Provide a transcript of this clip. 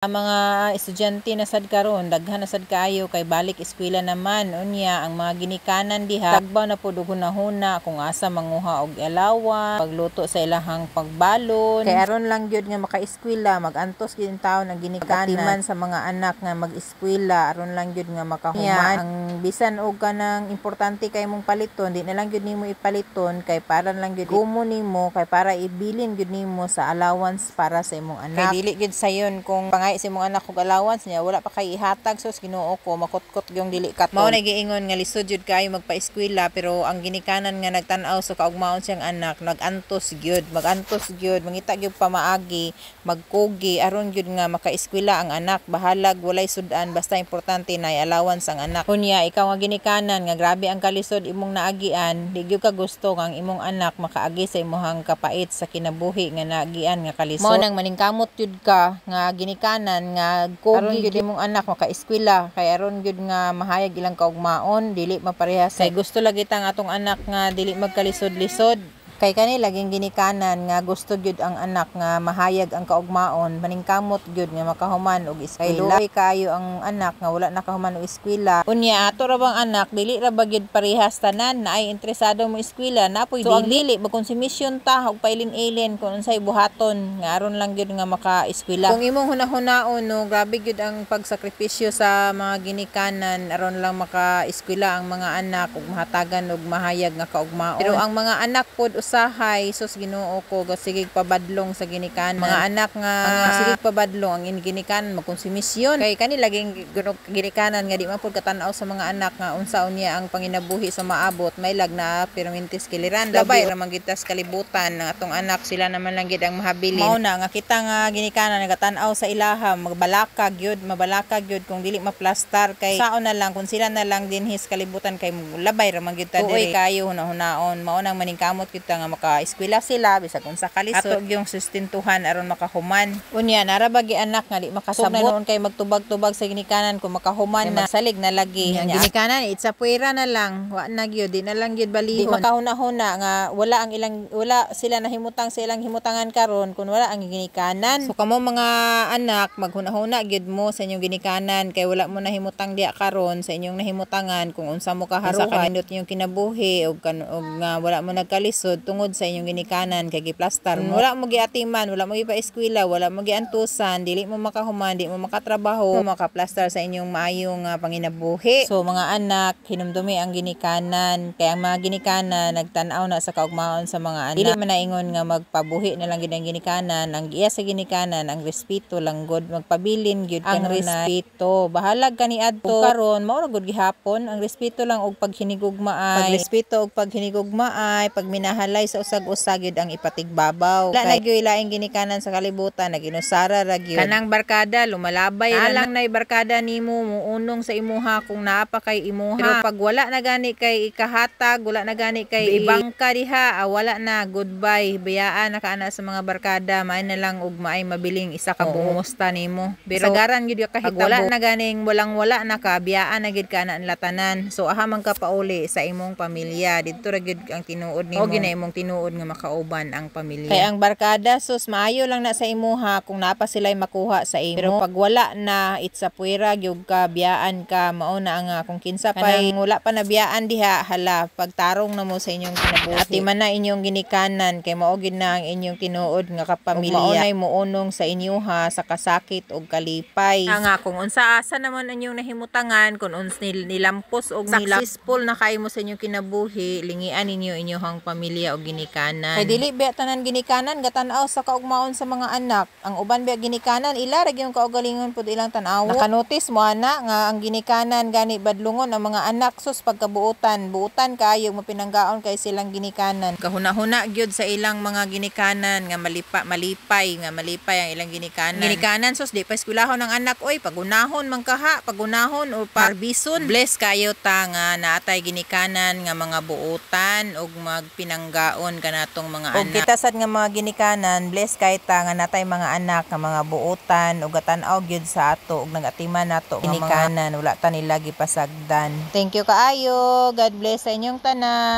Ang mga estudyante na sad karon, daghan na sad kaayo kay balik eskwela naman. Unya ang mga ginikanan diha tagbaw na pud og hunahuna kung asa manguha og allowance, pagluto sa ilahang pagbalon. Kay aron lang gyud nga makaeskwela, magantos gyud taon ang ginikanan. Pag-atiman sa mga anak nga mag-eskwela aron lang gyud nga makahuman. Ang bisan og kanang importante kay mong paliton, di na lang gyud nimo ipaliton kay para lang gyud gumo nimo, kay para ibilin gyud nimo sa allowance para sa imong anak. Kay dili gyud sayon kung pangay sa imong anak og allowance niya, wala pa kay ihatag. Sus, Ginoo ko, makutkot yung dili katon. Mao na giingon nga lisod jud kaayo magpa-eskwela, pero ang ginikanan nga nagtan-aw sa kaugmaon siyang anak, nagantos gyud, magantos gyud, mangita gyud pamaagi, magkugi aron gyud nga makaeskwela ang anak. Bahalag walay sudan, basta importante na allowance ang anak. Unya ikaw nga ginikanan nga grabe ang kalisod imong naagian, di gyud ka gusto nga ang imong anak makaagi sa imong kapait sa kinabuhi nga naagian nga kalisod. Mao nang maningkamot gyud ka nga ginikanan nga kugi aron gyud imong anak makaeskwela, kay aron gyud nga mahayag ilang kaugmaon, dili maparehas. Kay gusto lagi tang atong anak nga dili magkalisod-lisod. Kay kani laging ginikanan nga gusto gyud ang anak nga mahayag ang kaugmaon, maningkamot gyud nga makahuman og eskwela. Kay luoy kaayo ang anak nga wala nakahuman og eskwela. Unya ato ra bang anak, dili ra ba gyud parehas tanan na ay interesado mo eskwela, napoy so, ang dili magkonsumisyon ta og pailin-ilin kung unsay buhaton nga aron lang gyud nga maka-eskwela. Kung imong hunahunaon, no, grabe gyud ang pagsakripisyo sa mga ginikanan aron lang maka-eskwela ang mga anak ug mahatagan og mahayag nga kaugmaon. Pero ang mga anak pod usahay, sus, Ginoo ko, sige pabadlong sa ginikanan. Mga anak nga sige pabadlong ang ginikanan, magkonsumisyon. Kay kani laging ginikanan nga di man pud katan-aw sa mga anak nga unsaon niya ang panginabuhi sa maabot, may lag na permintis kiliran. Labay ra man gyud tas kalibutan ng atong anak, sila naman lang gyud ang mahabilin. Mao na nga kita nga ginikanan nagatan-aw sa ilaha, magbalaka gyud, mabalaka gyud kung dili maplastar, kay saon na lang kung sila na lang dinhi sa kalibutan, kay labay ra man gyud ta diri. Kayo hunahunaon, mao nang maningkamot gyud ta nga maka-eskwela sila bisag unsa kalisod, ato gyung sustentuhan aron makahuman. Unya nara ba gi anak nga di makasabot na noon kay magtubag-tubag sa ginikanan kung makahuman na, magsalig na lagi. Ang ginikanan itsa puwera na lang, wa na gyud, di na lang gyud balihon. Di makahuna-huna nga wala ang ilang, wala sila nahimutang sa ilang himutangan karon kung wala ang ginikanan. So kamo mga anak, maghuna-huna gyud mo sa inyong ginikanan kay wala mo nahimutang diya karon sa inyong nahimutangan kung unsa mo kaharuhan, unsa kanindot inyong kinabuhi og nga wala mo nagkalisod tungod sa inyong ginikanan kay giplastar mo. Wala mo giatiman, wala mo gipa-eskwela, wala mo giantusan, dili mo makahuman, di mo makatrabaho, makaplastar sa inyong maayong panginabuhi. So mga anak, hinumdumi ang ginikanan, kay ang mga ginikanan nagtan-aw na sa kaugmaon sa mga anak. Dili man naingon nga magpabuhi na lang gid ang ginikanan, ang iya sa ginikanan ang respeto lang gud, magpabilin gyud ang respeto. Bahalag kaniadto karon, mao ra gud gihapon ang respeto lang og paghinigugmaay, pagrespeto og paghinigugmaay, pagminahalay sa usag-usa gyud ang ipatigbabaw. Wala na gyud laing ginikanan sa kalibutan, naginusara ra gyud. Kanang barkada lumalabay ra lang nay barkada nimo muunong sa imuha kung naa pa kay imuha. Pero pag wala na gani kay ikahatag, wala na gani kay ibangka diha, wala na, goodbye. Bayaan na ka ana sa mga barkada, maay na lang og maay mabiling isa ka bumusta nimo. Pero sagaran gyud ka kahitabo. Pag wala na ganing walang-wala na ka, biyaan na gyud ka na latanan. So aha man ka pauli sa imong pamilya, didto ra gyud ang tinuod nimo. O gina imong tinuod nga makauban ang pamilya. Kay ang barkada, sus, maayo lang na sa imuha kung naa pa sila'y makuha sa imo. Pero pag wala na, it's a puwera gyud ka, biyaan ka, mao na ang kung kinsa pay wala pa nabiyaan diha, hala, pagtarong na mo sa inyong kinabuhi. Atiman na inyong ginikanan kay mao gyud na ang inyong tinuod nga kapamilya. Mao nay muunong sa inyoha sa kasakit og kalipay. Nga kung unsa asa naman inyong nahimutangan, kung uns nilampos og successful na kay mo sa inyong kinabuhi, lingian ninyo inyong pamilya og ginikanan. Kay dili biya tanan ginikanan gatan-aw sa kaugmaon sa mga anak. Ang uban biya ginikanan ila ra gyud kaugalingon pud ilang tan-aw. Nakanotice mo ana nga ang ginikanan gani badlungon ang mga anak, sus, pagkabuotan, buotan kaayo mapinanggaon kay silang ginikanan. Kahuna-huna gyud sa ilang mga ginikanan nga malipa, malipay nga malipay ang ilang ginikanan. Ginikanan, sus, di pa eskwelahon ang anak oy, pagunahon man kaha, pagunahon o parbison. Bless kayo ta nga naatay ginikanan nga mga buotan ug magpinanggaon kanatong mga anak. Og kita sad nga mga ginikanan, bless kay ta nga natay mga anak nga mga buotan ug gatan-aw gyud sa ato ug nagatiman nato nga ginikanan, wala ta nila gipasagdan. Thank you kaayo. God bless sa inyong tanan.